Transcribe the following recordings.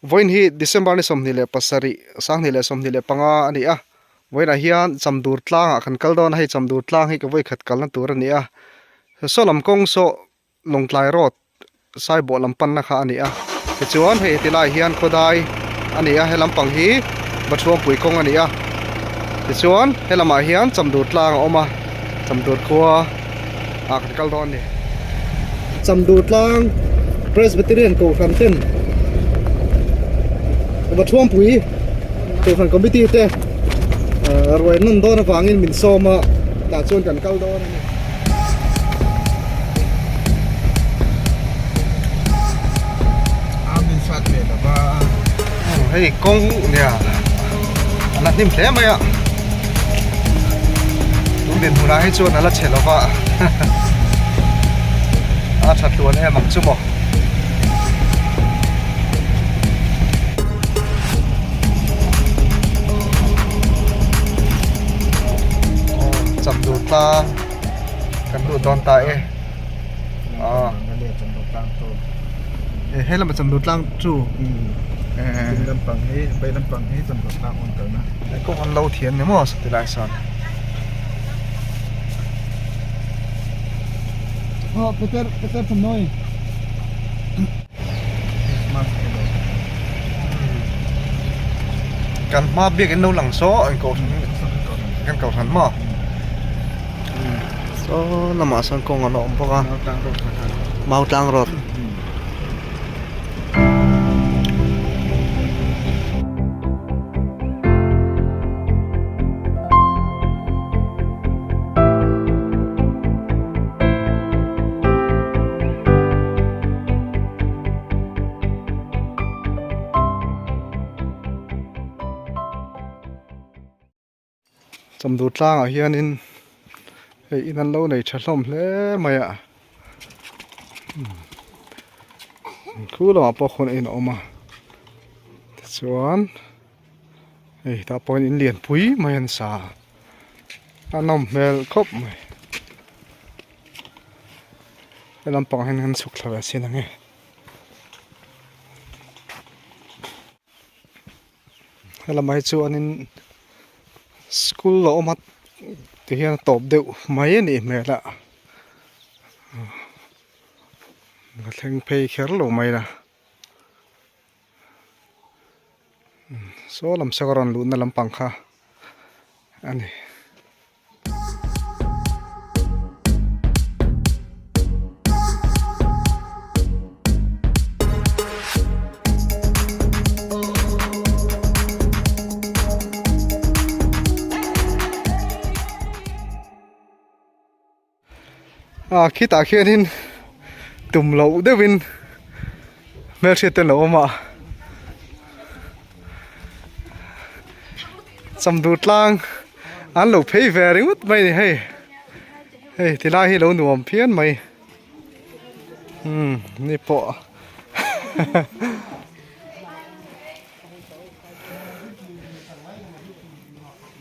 Vawiin hi December ni 27 2025 a ni a, vawiinah hian Chamdur tlangah kan kal dawn a, hei Chamdur tlang hi ka vawikhat kalna tur a ni a, saw lam kawng saw Lawngtlai road Saibawh lam panna kha a ni a, tichuan hei heti lai hian khawdai a ni a, he lampang hi Bathuampui kawng a ni a, tichuan he lamah hian Chamdur tlang a awm a, Chamdur khua ah kan kal dawn a ni. Chamdur tlang Presbyterian Kohhran ten Bathuampui Kohhran Committee te ruai nawn dawn avangin min sawm a, tah chuan kan kal dawn a ni. Hei kawng nia a la hnim hle mai a tun dinhmunah hi chuan a la chhe lova a tha tluan em ang chu maw. Chamdur tlang kan lut dawn ta e ah e he lama chamdur tlang chu ding lampang hi vei lampang hi chamdur tlang a awm tawh na kawng an lo thian ni maw saw tilai sawn aw Peter Peter Thumnawi Kan hma biakin lo lang saw an kohhran kan kohhran maw saw lamah sawn kawng an awm bawk a mau tlang road. Chamdur tlangah hianin hei in an lo nei tha hlawm hle mai a khu lamah pawh khawn in a awm a tichuan hei tah pawh hian in lianpui mai an sa a nawm hmel khawp mai. He lampang hian kan chhuk thla ve sin ang e. He lamah hi chuanin school a awm a ti hian a tawp deuh mai a nih hmel a ka thleng phei kher lo mai la saw lam saw a rawn luhna lampang kha a ni. Ah khitah khianin tum loh deuhin hmelhriat te an lo awm a chamdur tlang an lo phei ve ringawt mai a ni hei hei ti lai hi lo nuam phian mai umm ni pawh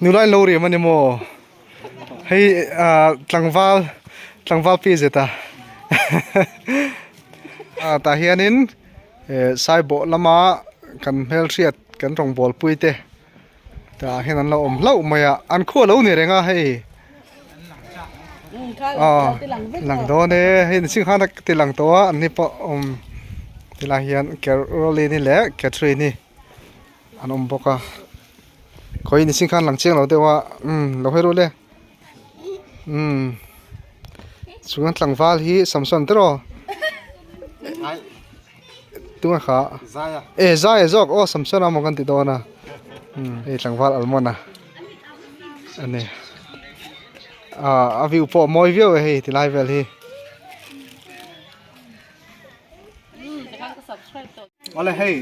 nula in lo riam a ni maw. Hei ah tlangval tlangval pi zet a ah tah hianin eh saibawh lama kan hmelhriat kan rawngbawlpui te tah hian an lo awm hlauh mai a an khu alo ni reng a hei ah lang dawn e hei ni chhing khan a ti lang tawh a an ni pawh awm tilai hian Caroline-i leh Catherine-i. An awm bawk a khawi ni sin khan lang chiang lo deuh a umm lo hawi ruh le umm chuan tlangval hi Samson te rawh tunge kha e zai a zawk aw Samson a maw kan ti dawn a umm hei tlangval almond a ani ah a view pawh a mawi viau e hei tilai vel hi. Awle hei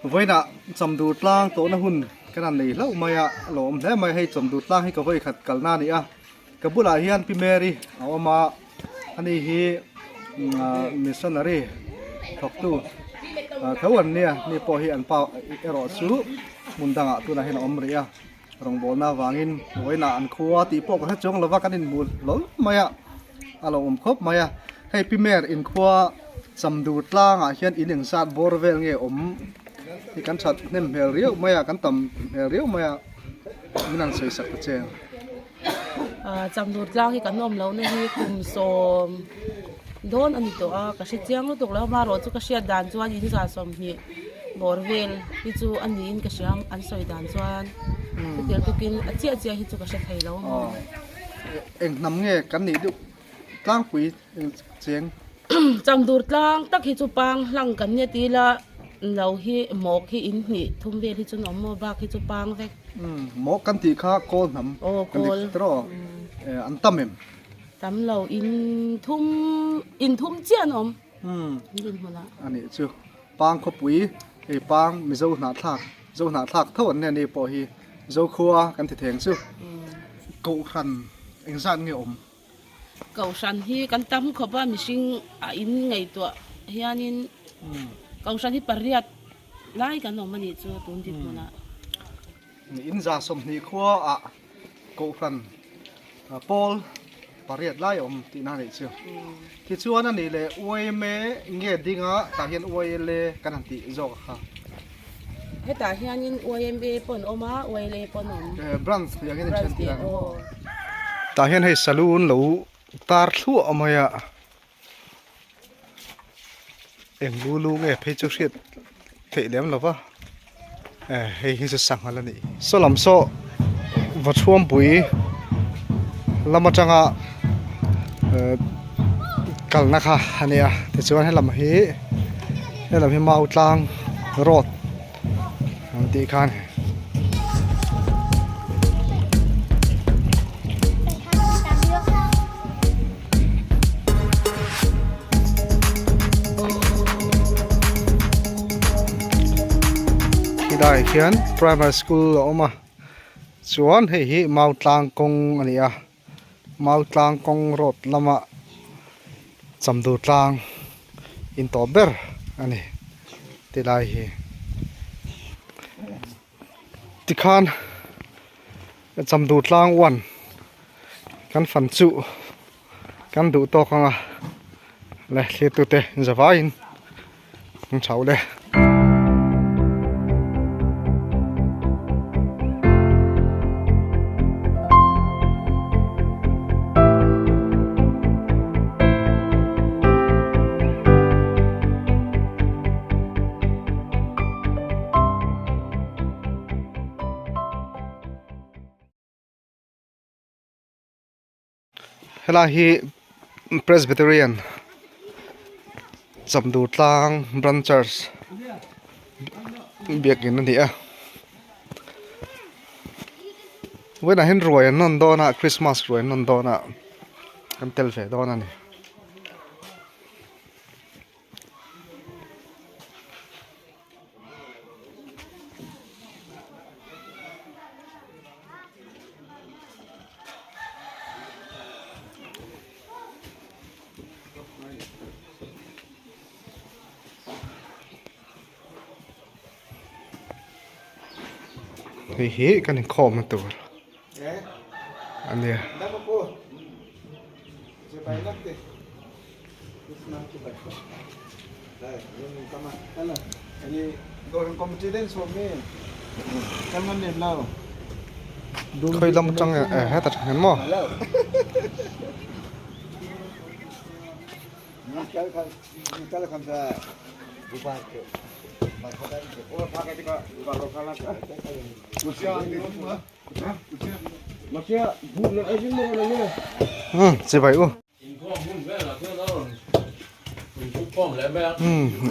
vawiinah chawmdur tlang tawhna hun kan han nei hlauh mai a a lo awm hle mai hei chawmdur tlang hi ka vawi khat kalna a ni a ka bulah hian pi Mary a awm a ani hi missionary thawktu tho an nia ni pawh hi an pa erawh chu hmun dangah tunah hian a awm rih a rawngbawlna avangin vawiinah an khua tih pawh ka hre chuang lova kan inhmu hlawl mai a a lo awm khawp mai a hei pi Mary inkhua. Chamdur tlangah hian in engzat bawr vel nge awm hi kan that hnem hmel riau mai a kan tam hmel riau mai a min han sawi sak ta che. Chamdur tlang hi kan awm lohna hi kum sawm dawn a ni tawh a ka hre chiang lutuk lo amaherawh chu ka hriat dan chuan in za sawmhnih bawr vel hi chu a niin ka hria an sawi dan chuan chutiang tukin a chiah chiah hi chu ka hre thei lo. Eng hnam nge kan nih deuh tlangpui eng cheng. Chamdur tlang tak hi chu pang hlang kan nia ti ila lo hi mawk hi in hnih thum vel hi chu an awm maw bak hi chu pang vek. Mawk kan tih kha kawl hnam kan ti tawh an tam em? Tam lo in thum in thum chiah an awm dinhmunah. A nih chu pang khawpui hei pang Mizo hnahthlak Zo hnahthlak tho an nia ni pawh hi Zokhua kan ti theng chu Kohhran engzat nge awm? Kohhran hi kan tam khawp a mihring a in ngaihtuah hianin Kohhran hi pariat lai kan awm a nih chu tun dinhmunah. In za sawmhnih khua ah Kohhran pawl pariat lai a awm tihna a nih chu. Tichuan a nih leh YMA nge dinga tah hian YLA kan han tih zawk a kha. Hetah hianin YMA pawh an awm a, YLA pawh an awm. Branch tih ang hian in then tih ang. Tah hian hei saloon lo tar thluah mai a. Eng lu lu nge phei chu hriat theih lem lo va eh hei hi chu sangha la ni saw lam saw Vachhuampui lam atanga eh kalna kha a nia tichuan helam hi helam hi mau tlang road ang tih khan. Khilaiah khian primary school a awm a chuan hei hi mau tlang kawng a ni a mau tlang kawng road lama chamdur tlang intawp ber a ni tilai hi tikhan. Chamdur tlang uan kan fan chu kan duh tawk ang a le thlir tute zavaiin an chho le. Helai hi Presbyterian Chamdur tlang Branch Church biakin a ni a vawiinah hian ruai an nawn dawn a Christmas ruai an nawn dawn a kan tel ve dawn a ni. Hei hi kan inkhawmna tur a nia. Khawi lam atang nge eh heta tang hian maw. Chibai u.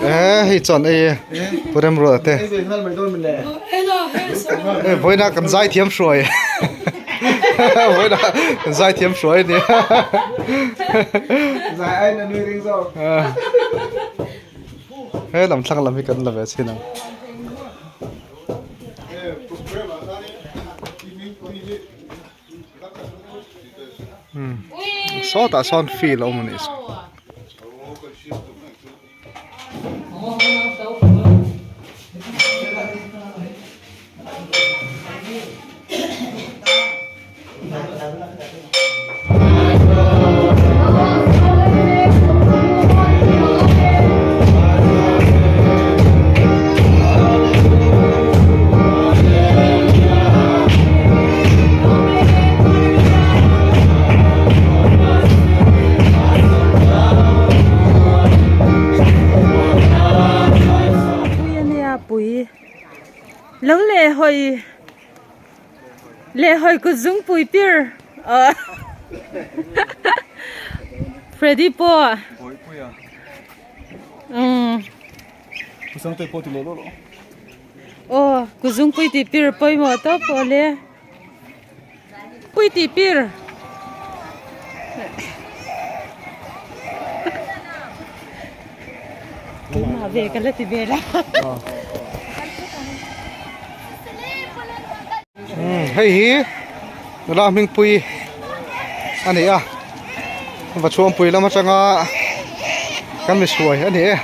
E hei chuan ei pu remruat te e vawiina kan zai thiam hruai vawiina kan zai thiam hruai a nia he lam thlang lam hi kan la ve chhin ang. Sawtah sawn field a awm a nih chu. Lehhawi Lehhawi kut zungpui pir Freddy pawh umm aw kut zungpui tih pir pawimawh tawp pawh le pui tih pir. Keimah ve ka la ti ve la. Hei hi nula hmingpui a ni a va chhuangpui lam atanga kan misuai a ni e.